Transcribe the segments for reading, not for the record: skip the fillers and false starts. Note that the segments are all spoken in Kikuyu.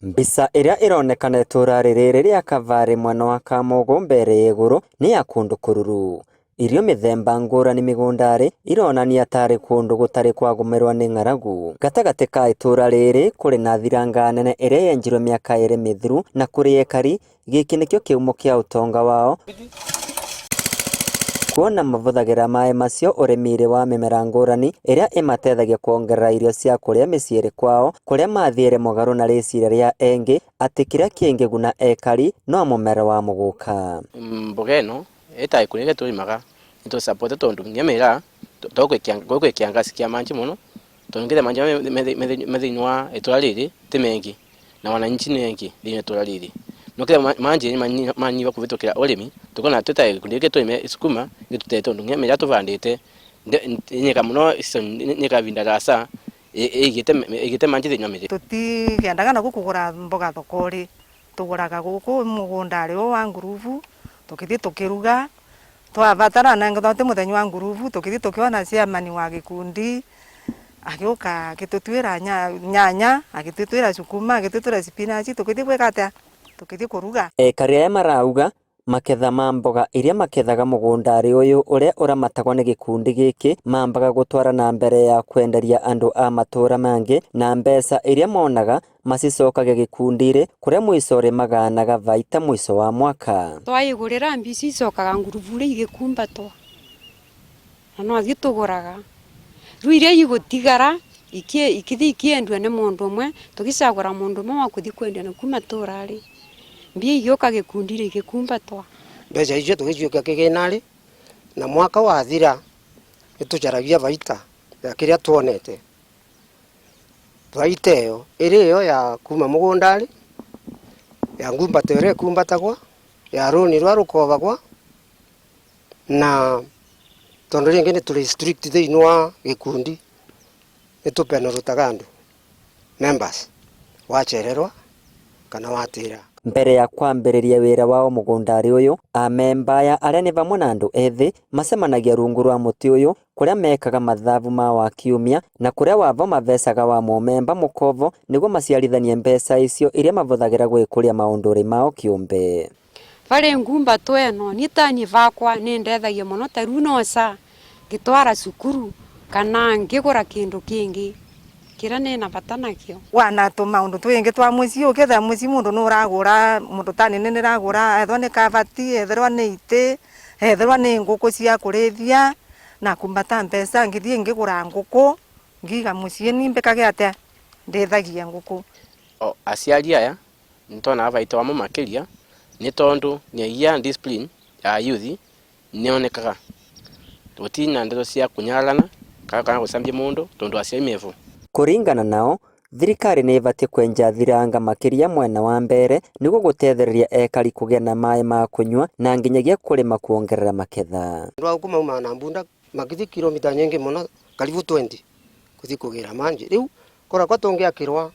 Mbica ĩrĩa ĩronekana itũra rĩrĩ rĩa Kabarĩ mwena wa Kamũgũ mbere igũrũ nĩ ya kũndũ kũruru. Irio mĩthemba ngũrani mĩgũnda-rĩ ironania tarĩ kũndũ gũtarĩ kwagũmĩrwo nĩ ng'aragu. Gatagatĩ ka itũra rĩrĩ kũrĩ na thiranga nene ĩrĩa yenjirwo mĩaka ĩrĩ mĩthiru na kũrĩ ekari gĩkĩ nĩkĩo kĩhumo kĩa ũtonga wao kuona mavũthagĩra maĩ macio ũrĩmi-inĩ wa mĩmera ngũrani ĩrĩa ĩmateithagia kuongerera irio cia kũrĩa mĩciĩ-inĩ kwao kũrĩa mathiĩre mũgarũ na rĩciria rĩa engĩ atĩ kĩrĩa kĩngĩguna ekari no mũmera wa mũgũka. Mboga ĩno ĩta ikundi iria tũrĩmaga nĩtũcapote tondũ nginya mĩraa gwĩ kĩangaci kĩa manji mũno tondũ nginya manji me thĩinĩ wa itũra rĩrĩ ti mengi na wananchi nĩ aingĩ thĩinĩ wa itũra rĩrĩ no kĩrĩa manji manyiha kũhĩtũkĩra ũrĩmi tũkona twĩ ta gĩkundi gĩkĩ tũrĩme sukuma gĩtũteithie tondũ nginya mĩrĩa tũbandĩte ĩnyeka mũno ĩnyeka ihinda rĩrasa ĩigĩte manji thĩinĩ wa mĩrĩ. Tũtigendaga na kũgũra mboga thoko-rĩ, tũgũraga gũkũ mũgũnda-rĩ ũyũ wa ngurubu, tũkĩthiĩ tũkĩruga, twabatara na angĩkorwo ti mũthenya wa ngurubu, tũkĩthiĩ tũkĩona chairman wa gĩkundi, agĩũka agĩtũtuĩra nyanya, agĩtũtuĩra sukuma, agĩtũtuĩra spinach, tũkĩthiĩ gwĩka atĩa? Tũkĩthiĩ kũruga. Ekari aya marauga maketha ma mboga iria makethaga mũgũnda-rĩ ũyũ ũrĩa ũramatagwo nĩ gĩkundi gĩkĩ mambaga gũtwara na mbere ya kwenderia andũ a matũra mangĩ na mbeca iria monaga macicokagia gĩkundi-rĩ kũrĩa mũico-rĩ maganaga baita mũico wa mwaka. Twaigũrĩra mbici icokaga ngurubu-rĩ igĩkumbatwo na no ithuĩ tũgũraga rĩu iria igũtigara ikĩthiĩ ikĩendio nĩ mũndũ ũmwe tũgĩcagũra mũndũ ũmwe wa gũthiĩ kwendia nakuo matũra-rĩ mbia igĩũka gĩkundi-rĩ igĩkumbatwo. Mbeca icio tũgĩciũkia kĩgĩna-rĩ na mwaka wathira nĩtũcaragia baita ya kĩrĩa tuonete. Baita ĩyo ĩrĩ ĩyo ya kuma mũgũnda-rĩ, ya ngumbato ĩrĩa ĩkumbatagwo, ya rũni rũrĩa rũkobagwo na tondũ rĩngĩ nĩ tũrĩ strict thĩinĩ wa gĩkundi nĩtũpenũrũtaga andũ members wachererwa kana watĩra. Mbere ya kwambĩrĩria wĩra wao mũgũnda-rĩ ũyũ, amemba aya arĩa nĩ vamwe na andũ ethĩ macemanagia rungu rwa mũtĩ ũyũ kũrĩa mekaga mathabu ma wakiumia na kũrĩa wavo mavecaga wa mũmemba mũkovo nĩguo maciarithanie mbeca icio iria mavũthagĩra gwĩkũria maũndũ-rĩ mao kĩũmbe. Varĩ ngumbato ĩno niĩ taniĩ vakwa nĩndethagia mũno ta rĩu noca ngĩtwara cukuru kana ngĩgũra kĩndũ kĩngĩ kĩrĩa nĩna bata nakĩo. Wana tũmaũndũ twingĩ twa mũciĩ ũkĩetha mũciĩ mũndũ nĩ ũragũra mũndũ ta nĩ nĩragũra ethwa nĩ kabati ethirwa nĩ itĩ ethirwa nĩ ngũkũ cia kũrĩithia na kumbata mbeca ngĩthiĩ ngĩgũra ngũkũ ngiga mũciĩ ni mbĩkage atĩa ndĩthagie ngũkũ. O aciari aya nĩtonaga baita wamo makĩria nĩ tondũ nĩagia discipline ya youth nĩonekaga gũtirĩ na ndeto cia kũnyararana kana gũcambia mũndũ tondũ aciari mevo. Kũringana nao thirikari nĩ ĩbatiĩ kwenja thiranga makĩria mwena wa mbere nĩguo gũtethereria ekari kũgĩa na maĩ ma kũnyua na nginyagia kũrĩma kuongerera maketha. Andũ a gũkũ maumaga na mbunda makĩthiĩ kilomita nyingĩ mũno karibu 20 gũthiĩ kũgĩra manji. Rĩu korakwa tũngĩakĩrwa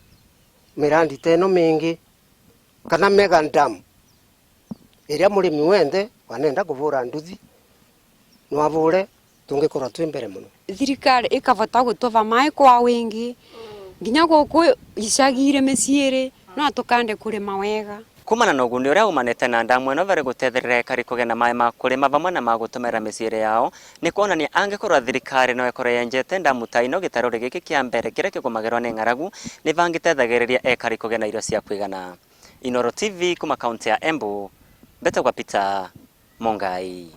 mĩrandi ta ĩno mĩingĩ kana mega dam ĩrĩa mũrĩmi wenthe wanenda kũvũra nduthi no avũre tũngĩkorwo twĩ mbere mũno. Thirikari ĩkavota gũtũva maĩ kwa wingi nginya gũkũ icagi-inĩ mĩciĩ-rĩ no tũkande kũrĩma wega. Kumana na ũguni ũrĩa umanĩte na ndamu ĩno varĩ gũtethereria ekari kũgĩa na maĩ ma kũrĩma vamwe na ma gũtũmĩra mĩciĩ yao nĩ kuonania angĩkorwo thirikari no ĩkorwo yenjete ndamu ta ĩno gĩtarũ gĩkĩ kĩa mbere kĩrĩa kĩgũmagĩrwo nĩ ng'aragu nĩ bangĩteithagĩrĩria ekari kũgĩa na irio cia kũigana. Inooro TV kuma kaunti ya Embu, mbetagwa Peter Mungai.